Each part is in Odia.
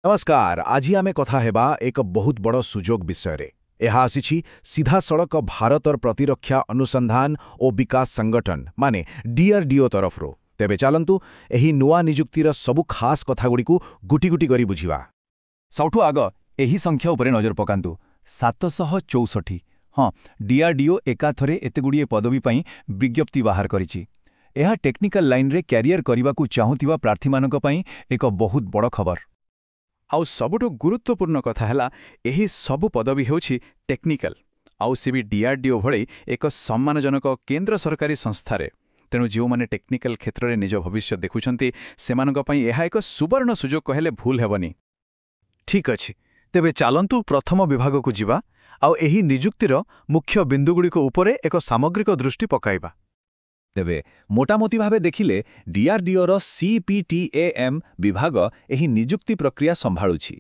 ନମସ୍କାର। ଆଜି ଆମେ କଥା ହେବା ଏକ ବହୁତ ବଡ଼ ସୁଯୋଗ ବିଷୟରେ। ଏହା ଆସିଛି ସିଧାସଳଖ ଭାରତର ପ୍ରତିରକ୍ଷା ଅନୁସନ୍ଧାନ ଓ ବିକାଶ ସଂଗଠନ, ମାନେ ଡିଆରଡିଓ ତରଫରୁ। ତେବେ ଚାଲନ୍ତୁ, ଏହି ନୂଆ ନିଯୁକ୍ତିର ସବୁ ଖାସ୍ କଥାଗୁଡ଼ିକୁ ଗୋଟି ଗୋଟି କରି ବୁଝିବା। ସବୁଠୁ ଆଗ ଏହି ସଂଖ୍ୟା ଉପରେ ନଜର ପକାନ୍ତୁ, 764। ହଁ, ଡିଆରଡିଓ ଏକାଥରେ ଏତେଗୁଡ଼ିଏ ପଦବୀ ପାଇଁ ବିଜ୍ଞପ୍ତି ବାହାର କରିଛି। ଏହା ଟେକ୍ନିକାଲ ଲାଇନରେ କ୍ୟାରିୟର କରିବାକୁ ଚାହୁଁଥିବା ପ୍ରାର୍ଥୀମାନଙ୍କ ପାଇଁ ଏକ ବହୁତ ବଡ଼ ଖବର। ଆଉ ସବୁଠୁ ଗୁରୁତ୍ୱପୂର୍ଣ୍ଣ କଥା ହେଲା, ଏହି ସବୁ ପଦବୀ ହେଉଛି ଟେକ୍ନିକାଲ, ଆଉ ସେ ବି ଡିଆରଡିଓ ଭଳି ଏକ ସମ୍ମାନଜନକ କେନ୍ଦ୍ର ସରକାରୀ ସଂସ୍ଥାରେ। ତେଣୁ ଯେଉଁମାନେ ଟେକ୍ନିକାଲ କ୍ଷେତ୍ରରେ ନିଜ ଭବିଷ୍ୟତ ଦେଖୁଛନ୍ତି, ସେମାନଙ୍କ ପାଇଁ ଏହା ଏକ ସୁବର୍ଣ୍ଣ ସୁଯୋଗ କହିଲେ ଭୁଲ ହେବନି। ଠିକ୍ ଅଛି, ତେବେ ଚାଲନ୍ତୁ ପ୍ରଥମ ବିଭାଗକୁ ଯିବା ଆଉ ଏହି ନିଯୁକ୍ତିର ମୁଖ୍ୟ ବିନ୍ଦୁଗୁଡ଼ିକ ଉପରେ ଏକ ସାମଗ୍ରିକ ଦୃଷ୍ଟି ପକାଇବା। ତେବେ ମୋଟାମୋଟି ଭାବେ ଦେଖିଲେ, ଡିଆରଡିଓର ସିପିଟିଏଏମ୍ ବିଭାଗ ଏହି ନିଯୁକ୍ତି ପ୍ରକ୍ରିୟା ସମ୍ଭାଳୁଛି।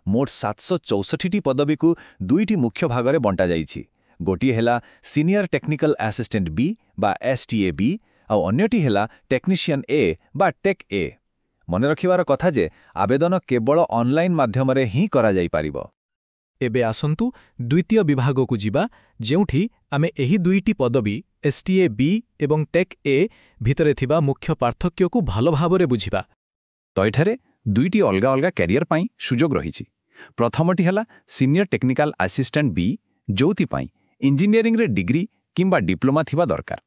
ମୋଟ 764ଟି ପଦବୀକୁ ଦୁଇଟି ମୁଖ୍ୟ ଭାଗରେ ବଣ୍ଟାଯାଇଛି। ଗୋଟିଏ ହେଲା ସିନିୟର ଟେକ୍ନିକାଲ ଆସିଷ୍ଟାଣ୍ଟ ବି ବା ଏସ୍ଟିଏ ବି, ଆଉ ଅନ୍ୟଟି ହେଲା ଟେକ୍ନିସିଆନ୍ ଏ ବା ଟେକ୍ ଏ। ମନେ ରଖିବାର କଥା ଯେ ଆବେଦନ କେବଳ ଅନଲାଇନ୍ ମାଧ୍ୟମରେ ହିଁ କରାଯାଇପାରିବ। ଏବେ ଆସନ୍ତୁ ଦ୍ୱିତୀୟ ବିଭାଗକୁ ଯିବା, ଯେଉଁଠି ଆମେ ଏହି ଦୁଇଟି ପଦବୀ, ଏସ୍ଟିଏ ବି ଏବଂ ଟେକ୍ ଏ ଭିତରେ ଥିବା ମୁଖ୍ୟ ପାର୍ଥକ୍ୟକୁ ଭଲ ଭାବରେ ବୁଝିବା। ତ ଏଠାରେ ଦୁଇଟି ଅଲଗା ଅଲଗା କ୍ୟାରିୟର ପାଇଁ ସୁଯୋଗ ରହିଛି। ପ୍ରଥମଟି ହେଲା ସିନିୟର ଟେକ୍ନିକାଲ ଆସିଷ୍ଟାଣ୍ଟ ବି, ଯେଉଁଥିପାଇଁ ଇଞ୍ଜିନିୟରିଂରେ ଡିଗ୍ରୀ କିମ୍ବା ଡିପ୍ଲୋମା ଥିବା ଦରକାର।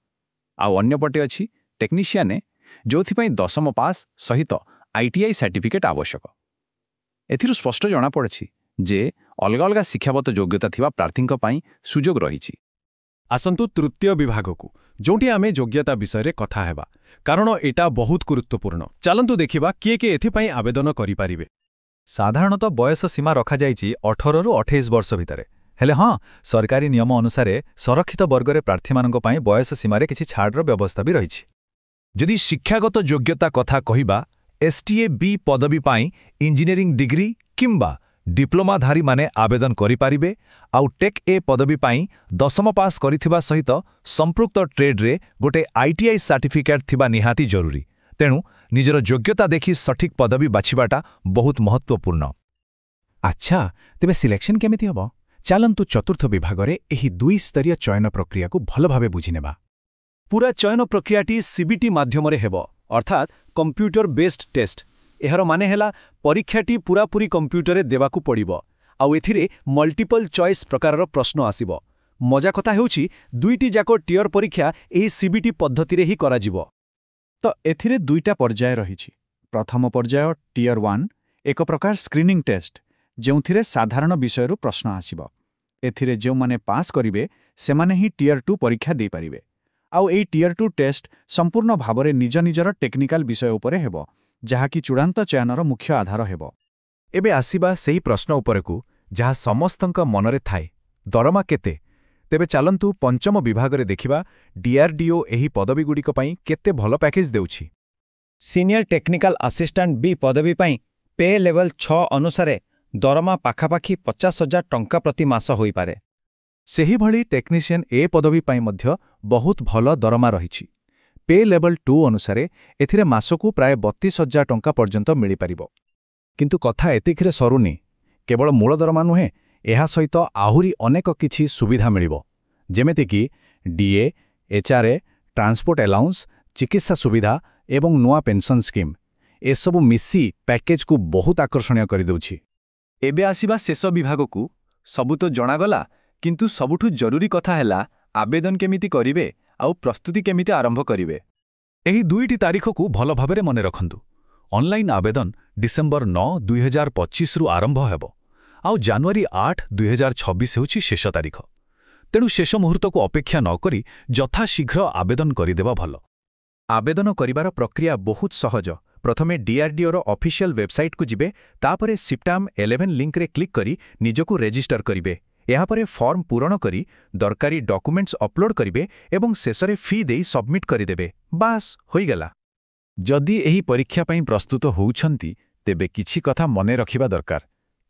ଆଉ ଅନ୍ୟପଟେ ଅଛି ଟେକ୍ନିସିଆନ୍ ଏ, ଯେଉଁଥିପାଇଁ 10ମ ପାସ୍ ସହିତ ଆଇଟିଆଇ ସାର୍ଟିଫିକେଟ୍ ଆବଶ୍ୟକ। ଏଥିରୁ ସ୍ପଷ୍ଟ ଜଣାପଡ଼ୁଛି ଯେ ଅଲଗା ଅଲଗା ଶିକ୍ଷାଗତ ଯୋଗ୍ୟତା ଥିବା ପ୍ରାର୍ଥୀଙ୍କ ପାଇଁ ସୁଯୋଗ ରହିଛି। ଆସନ୍ତୁ ତୃତୀୟ ବିଭାଗକୁ, ଯେଉଁଠି ଆମେ ଯୋଗ୍ୟତା ବିଷୟରେ କଥା ହେବା, କାରଣ ଏଇଟା ବହୁତ ଗୁରୁତ୍ୱପୂର୍ଣ୍ଣ। ଚାଲନ୍ତୁ ଦେଖିବା କିଏ କିଏ ଏଥିପାଇଁ ଆବେଦନ କରିପାରିବେ। ସାଧାରଣତଃ ବୟସ ସୀମା ରଖାଯାଇଛି 18ରୁ 28 ବର୍ଷ ଭିତରେ। ହେଲେ ହଁ, ସରକାରୀ ନିୟମ ଅନୁସାରେ ସଂରକ୍ଷିତ ବର୍ଗରେ ପ୍ରାର୍ଥୀମାନଙ୍କ ପାଇଁ ବୟସ ସୀମାରେ କିଛି ଛାଡ଼ର ବ୍ୟବସ୍ଥା ବି ରହିଛି। ଯଦି ଶିକ୍ଷାଗତ ଯୋଗ୍ୟତା କଥା କହିବା, ଏସ୍ଟିଏ ବି ପଦବୀ ପାଇଁ ଇଞ୍ଜିନିୟରିଂ ଡିଗ୍ରୀ କିମ୍ବା ଡିପ୍ଲୋମାଧାରୀମାନେ ଆବେଦନ କରିପାରିବେ। ଆଉ ଟେକ୍ ଏ ପଦବୀ ପାଇଁ 10ମ ପାସ୍ କରିଥିବା ସହିତ ସମ୍ପୃକ୍ତ ଟ୍ରେଡ୍ରେ ଗୋଟେ ଆଇଟିଆଇ ସାର୍ଟିଫିକେଟ୍ ଥିବା ନିହାତି ଜରୁରୀ। ତେଣୁ ନିଜର ଯୋଗ୍ୟତା ଦେଖି ସଠିକ୍ ପଦବୀ ବାଛିବାଟା ବହୁତ ମହତ୍ତ୍ୱପୂର୍ଣ୍ଣ। ଆଚ୍ଛା, ତେବେ ସିଲେକ୍ସନ୍ କେମିତି ହେବ? ଚାଲନ୍ତୁ ଚତୁର୍ଥ ବିଭାଗରେ ଏହି ଦୁଇ ସ୍ତରୀୟ ଚୟନ ପ୍ରକ୍ରିୟାକୁ ଭଲ ଭାବେ ବୁଝିନେବା। ପୁରା ଚୟନ ପ୍ରକ୍ରିୟାଟି ସିବିଟି ମାଧ୍ୟମରେ ହେବ, ଅର୍ଥାତ୍ କମ୍ପ୍ୟୁଟର ବେସ୍ଡ ଟେଷ୍ଟ। ଏହାର ମାନେ ହେଲା ପରୀକ୍ଷାଟି ପୂରାପୂରି କମ୍ପ୍ୟୁଟରରେ ଦେବାକୁ ପଡ଼ିବ, ଆଉ ଏଥିରେ ମଲ୍ଟିପଲ୍ ଚଏସ୍ ପ୍ରକାରର ପ୍ରଶ୍ନ ଆସିବ। ମଜା କଥା ହେଉଛି, ଦୁଇଟି ଯାକ ଟିୟର ପରୀକ୍ଷା ଏହି ସିବିଟି ପଦ୍ଧତିରେ ହିଁ କରାଯିବ। ତ ଏଥିରେ ଦୁଇଟା ପର୍ଯ୍ୟାୟ ରହିଛି। ପ୍ରଥମ ପର୍ଯ୍ୟାୟ, ଟିୟର 1, ଏକ ପ୍ରକାର ସ୍କ୍ରିନିଂ ଟେଷ୍ଟ, ଯେଉଁଥିରେ ସାଧାରଣ ବିଷୟରୁ ପ୍ରଶ୍ନ ଆସିବ। ଏଥିରେ ଯେଉଁମାନେ ପାସ୍ କରିବେ, ସେମାନେ ହିଁ ଟିୟର 2 ପରୀକ୍ଷା ଦେଇପାରିବେ। ଆଉ ଏଇ ଟିୟର 2 ଟେଷ୍ଟ ସମ୍ପୂର୍ଣ୍ଣ ଭାବରେ ନିଜ ନିଜର ଟେକ୍ନିକାଲ ବିଷୟ ଉପରେ ହେବ, ଯାହାକି ଚୂଡ଼ାନ୍ତ ଚୟନର ମୁଖ୍ୟ ଆଧାର ହେବ। ଏବେ ଆସିବା ସେହି ପ୍ରଶ୍ନ ଉପରକୁ ଯାହା ସମସ୍ତଙ୍କ ମନରେ ଥାଏ, ଦରମା କେତେ? ତେବେ ଚାଲନ୍ତୁ ପଞ୍ଚମ ବିଭାଗରେ ଦେଖିବା ଡିଆରଡିଓ ଏହି ପଦବୀଗୁଡ଼ିକ ପାଇଁ କେତେ ଭଲ ପ୍ୟାକେଜ୍ ଦେଉଛି। ସିନିୟର ଟେକ୍ନିକାଲ ଆସିଷ୍ଟାଣ୍ଟ ବି ପଦବୀ ପାଇଁ ପେ ଲେଭେଲ 6 ଅନୁସାରେ ଦରମା ପାଖାପାଖି 50,000 ଟଙ୍କା ପ୍ରତି ମାସ ହୋଇପାରେ। ସେହିଭଳି ଟେକ୍ନିସିଆନ୍ ଏ ପଦବୀ ପାଇଁ ମଧ୍ୟ ବହୁତ ଭଲ ଦରମା ରହିଛି। ପେ ଲେଭେଲ୍ 2 ଅନୁସାରେ ଏଥିରେ ମାସକୁ ପ୍ରାୟ 32,000 ଟଙ୍କା ପର୍ଯ୍ୟନ୍ତ ମିଳିପାରିବ। କିନ୍ତୁ କଥା ଏତିକିରେ ସରୁନି। କେବଳ ମୂଳ ଦରମା ନୁହେଁ, ଏହା ସହିତ ଆହୁରି ଅନେକ କିଛି ସୁବିଧା ମିଳିବ, ଯେମିତିକି ଡିଏ, ଏଚ୍ଆର୍ଏ, ଟ୍ରାନ୍ସପୋର୍ଟ ଆଲାଉନ୍ସ, ଚିକିତ୍ସା ସୁବିଧା ଏବଂ ନୂଆ ପେନ୍ସନ୍ ସ୍କିମ୍। ଏସବୁ ମିଶି ପ୍ୟାକେଜ୍କୁ ବହୁତ ଆକର୍ଷଣୀୟ କରିଦେଉଛି। ଏବେ ଆସିବା ଶେଷ ବିଭାଗକୁ। ସବୁ ତ ଜଣାଗଲା, କିନ୍ତୁ ସବୁଠୁ ଜରୁରୀ କଥା ହେଲା ଆବେଦନ କେମିତି କରିବେ ଆଉ ପ୍ରସ୍ତୁତି କେମିତି ଆରମ୍ଭ କରିବେ। ଏହି ଦୁଇଟି ତାରିଖକୁ ଭଲ ଭାବରେ ମନେ ରଖନ୍ତୁ। ଅନଲାଇନ୍ ଆବେଦନ ଡିସେମ୍ବର 9, 2025ରୁ ଆରମ୍ଭ ହେବ, ଆଉ ଜାନୁଆରୀ 8, 2026 ହେଉଛି ଶେଷ ତାରିଖ। ତେଣୁ ଶେଷ ମୁହୂର୍ତ୍ତକୁ ଅପେକ୍ଷା ନ କରି ଯଥାଶୀଘ୍ର ଆବେଦନ କରିଦେବା ଭଲ। ଆବେଦନ କରିବାର ପ୍ରକ୍ରିୟା ବହୁତ ସହଜ। ପ୍ରଥମେ ଡିଆରଡିଓର ଅଫିସିଆଲ ୱେବସାଇଟ୍କୁ ଯିବେ। ତାପରେ ସିପ୍ଟାମ୍ 11 ଲିଙ୍କରେ କ୍ଲିକ୍ କରି ନିଜକୁ ରେଜିଷ୍ଟର କରିବେ। ଏହାପରେ ଫର୍ମ ପୂରଣ କରି ଦରକାରୀ ଡକୁମେଣ୍ଟସ୍ ଅପଲୋଡ୍ କରିବେ ଏବଂ ଶେଷରେ ଫି ଦେଇ ସବମିଟ୍ କରିଦେବେ। ବାସ୍, ହୋଇଗଲା। ଯଦି ଏହି ପରୀକ୍ଷା ପାଇଁ ପ୍ରସ୍ତୁତ ହେଉଛନ୍ତି, ତେବେ କିଛି କଥା ମନେ ରଖିବା ଦରକାର।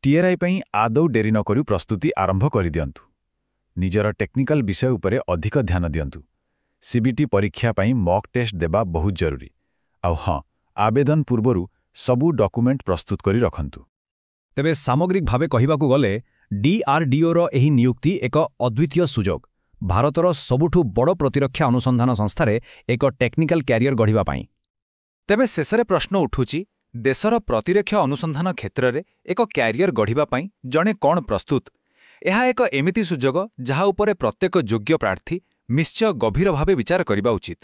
ଟିଆର୍ଆଇ ପାଇଁ ଆଦୌ ଡେରି ନକରି ପ୍ରସ୍ତୁତି ଆରମ୍ଭ କରିଦିଅନ୍ତୁ। ନିଜର ଟେକ୍ନିକାଲ ବିଷୟ ଉପରେ ଅଧିକ ଧ୍ୟାନ ଦିଅନ୍ତୁ। ସିବିଟି ପରୀକ୍ଷା ପାଇଁ ମକ୍ ଟେଷ୍ଟ ଦେବା ବହୁତ ଜରୁରୀ। ଆଉ ହଁ, ଆବେଦନ ପୂର୍ବରୁ ସବୁ ଡକୁମେଣ୍ଟ ପ୍ରସ୍ତୁତ କରି ରଖନ୍ତୁ। ତେବେ ସାମଗ୍ରିକ ଭାବେ କହିବାକୁ ଗଲେ ଡିଆର୍ଡିଓର ଏହି ନିଯୁକ୍ତି ଏକ ଅଦ୍ୱିତୀୟ ସୁଯୋଗ, ଭାରତର ସବୁଠୁ ବଡ଼ ପ୍ରତିରକ୍ଷା ଅନୁସନ୍ଧାନ ସଂସ୍ଥାରେ ଏକ ଟେକ୍ନିକାଲ କ୍ୟାରିୟର ଗଢ଼ିବା ପାଇଁ। ତେବେ ଶେଷରେ ପ୍ରଶ୍ନ ଉଠୁଛି, ଦେଶର ପ୍ରତିରକ୍ଷା ଅନୁସନ୍ଧାନ କ୍ଷେତ୍ରରେ ଏକ କ୍ୟାରିୟର ଗଢ଼ିବା ପାଇଁ ଜଣେ କ'ଣ ପ୍ରସ୍ତୁତ? ଏହା ଏକ ଏମିତି ସୁଯୋଗ ଯାହା ଉପରେ ପ୍ରତ୍ୟେକ ଯୋଗ୍ୟ ପ୍ରାର୍ଥୀ ନିଶ୍ଚୟ ଗଭୀର ଭାବେ ବିଚାର କରିବା ଉଚିତ।